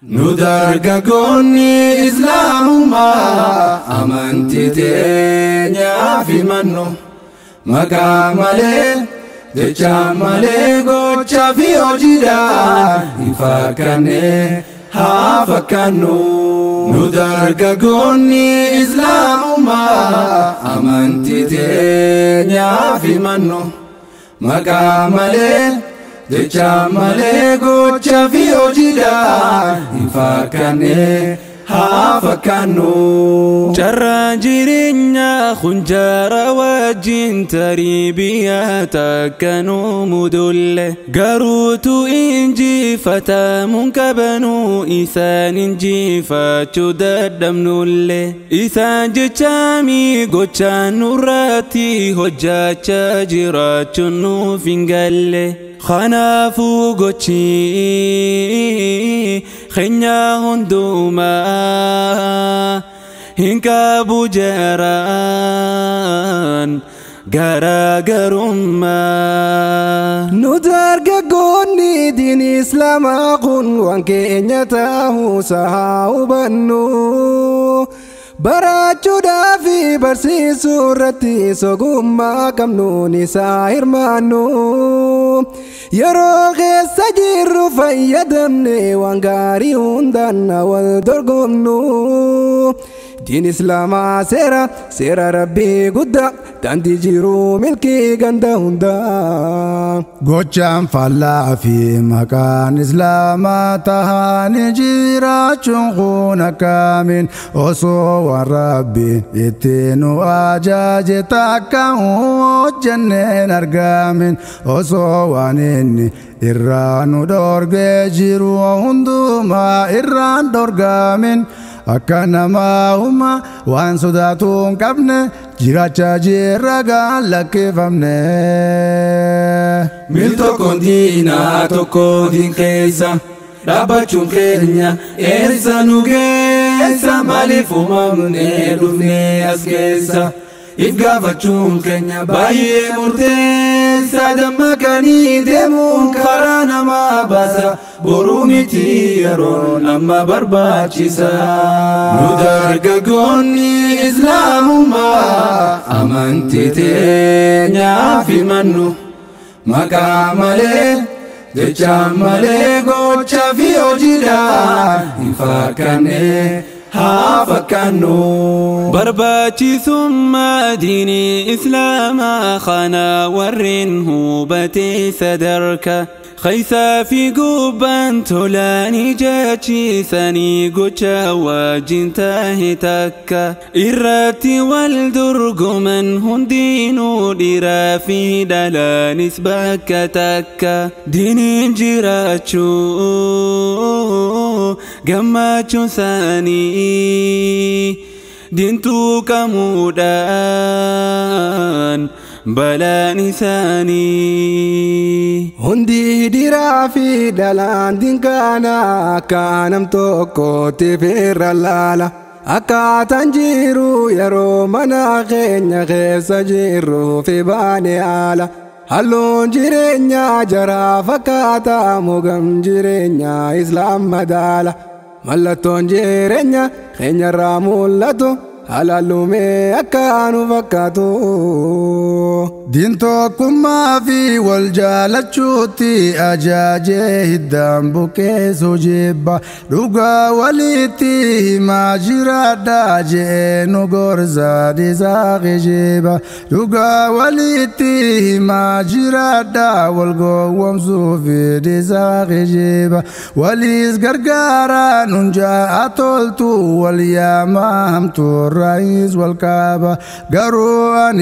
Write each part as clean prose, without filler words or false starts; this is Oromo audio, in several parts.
Nu dargaggoonni Islaamummaa amantii teenyaaf himannu, maqaa malee, jecha malee, gochaa fi hojiidhaan hin fakkaanne, haa fakkaannu. Nu dargaggoonni Islaamummaa amantii teenyaaf himannu, maqaa malee, jecha malee, gochaa fi hojiidhaan hin fakkaanne, haa fakkaannu. Carraan jireenyaa kun jaara wajjin tarii biyya takka nu mudulle, garuutu injifatamuun qabanuu isaan injifachuu dadhabnulle, isaan jechaami gochaan nurratti hojjachaa jiraachuun nuuf hin galle. Kanaafuu gochi keenya hundumaa hin qabu jaraan garaagarummaa. Nu dargaggoonni diin Islaamaa kun waan keenya ta'uusaa haa hubannu. Barachuudhaa fi barsiisuu irratti sogummaa qabnuun isaa hirmaannu. Yeroo keessa jirru fayyadamne waan gaarii hundaan wal dorgomnu. Diin Islaamaa seera, seera Rabbii guddaa, daandii jiru milkii ganda hundaa. Gochaan faallaa fi maqaan Islaamaa tahanii jiraachuun kun akkamiin, osoo waan Rabbiin itti nu ajaje takka hojjenneen argamin, osoo waan inni irraa nu dhorgee jiru hundumaa irraan dhorgamin, akka namaa huma waan sodaatu hin qabne jiraachaa jirra gaan lakkifamne. Mil tokkoon diinaa tokko diin keessa dhaabbachuun keenya eessa nu geessa? Maaliif uumamne dhufne as keessa? If gaafachuun keenya baay'ee murteessa. Dammaqanii deemuun karaa namaa baasa, boruu miti, yeroon amma barbaachisa. Nu dargaggoonni Islaamummaa amantii teenyaaf himannu, maqaa malee, jecha malee, gochaa fi hojiidhaan hin fakkaanne, haa fakkaannu. Barbaachisummaa diinii Islaamaa kana warreen hubatee sadarkaa Khaysaa fi gubbaan tolaanii jechiisanii gocha wajjin tahe takka irratti wal dorgoman hundinuu, dhiiraa fi dhalaanis bakka takka diiniin jiraachuu gammachuun isaanii diintuu qamuudhaan balaan isaanii. Hundi dhiiraa fi dhalaan dinkaana akka nam tokkootti firra laala. Akkaataan jiru yeroo mana keenya keessa jirru fi baane haala. Halluun jireenyaa jaraa fakkaata, mugam jireenyaa Islaam madaala. Mallattoon jireenya keenyarraa mul'atu halaalumee akka nu fakkaatu. Diin tokkummaa fi wal jaalachuutti ajaajee hiddaan buqqeessu jibba, dhugaa walitti himaa jiraadhaa jee nu gorsa dhiisaa kijiba, dhugaa walitti himaa jiraadhaa wal gowwomsuu fi dhiisaa kijiba, waliis gargaaraa nun jaa toltu, wal yaamaa hamtuu raayis wal qaba, garuu an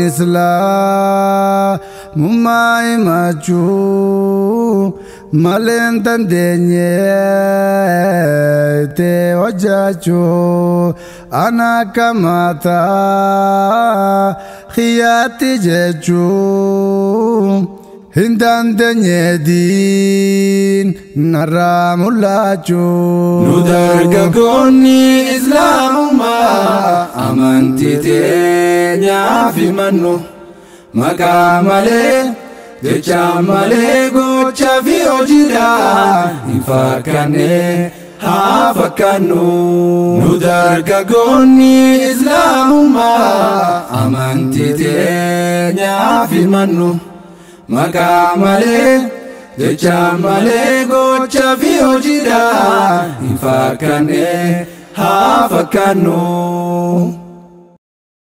Islaamummaa himachuu maleen dandeenye itti hojjechuu, ana akka mataa xiyyaatti jechuu hin dandeenye diin narraa mul'achuu. Nu dargaggoonni Islaamummaa amantii teenyaaf himannu, maqaa malee, jecha malee, gochaa fi hojiidhaan hin fakkaanne, haa fakkaannu. Nu dargaggoonni Islaamummaa amantii teenyaaf himannu, maqaa malee, jecha malee, gocha fi hojiidhaan hin fakkaanne haa fakkaannu.